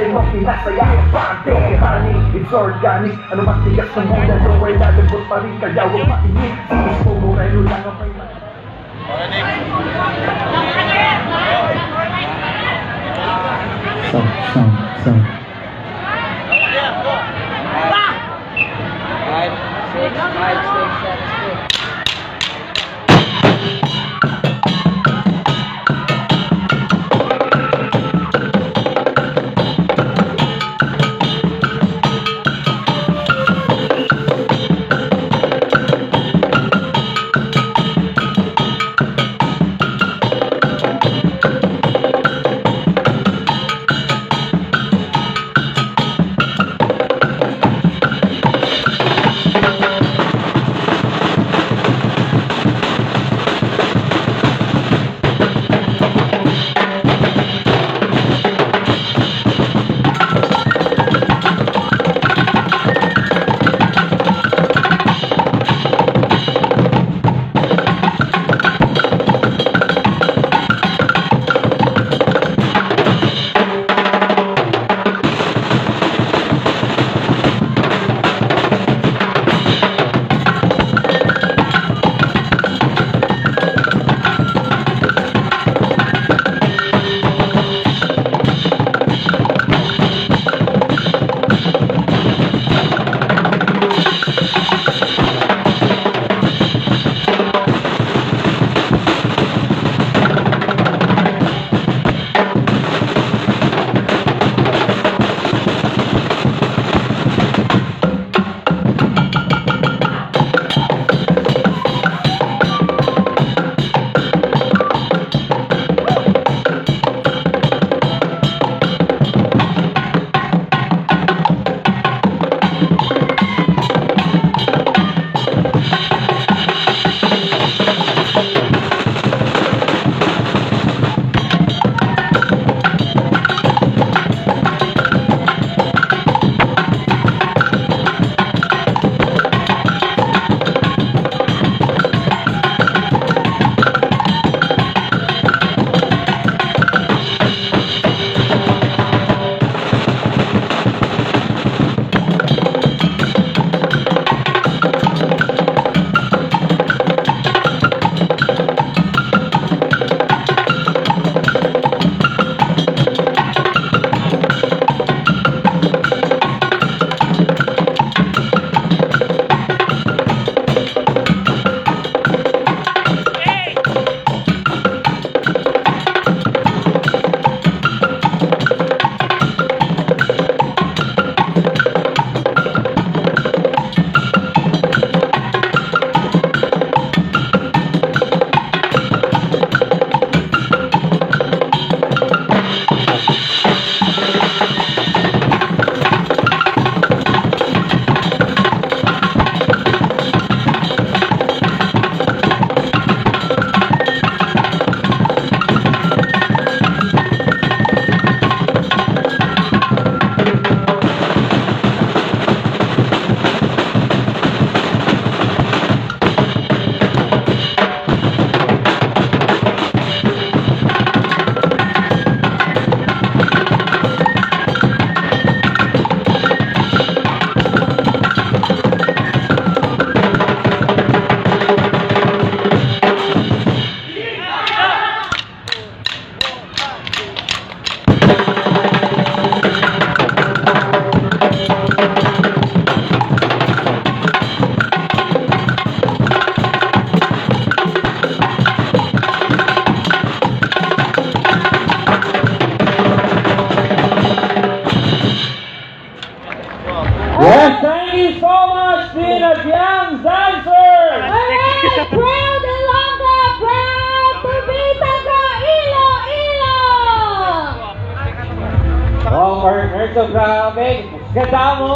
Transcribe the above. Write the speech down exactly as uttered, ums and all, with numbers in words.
Pinasaya, bagyo, honey, it's organic. Ano man tigas ng mula, no, wala, lambot pa rin, kaya huwag mainit. Gusto mo, kayo lang ang may Sound, sound, sound. Five, six, five, six, seven, six. Yes, thank you so much, Pinagyang Dancers! Alright, proud Ilonggo, proud to be taga Iloilo! Oh, mer-, merso, grabe. Kadamo.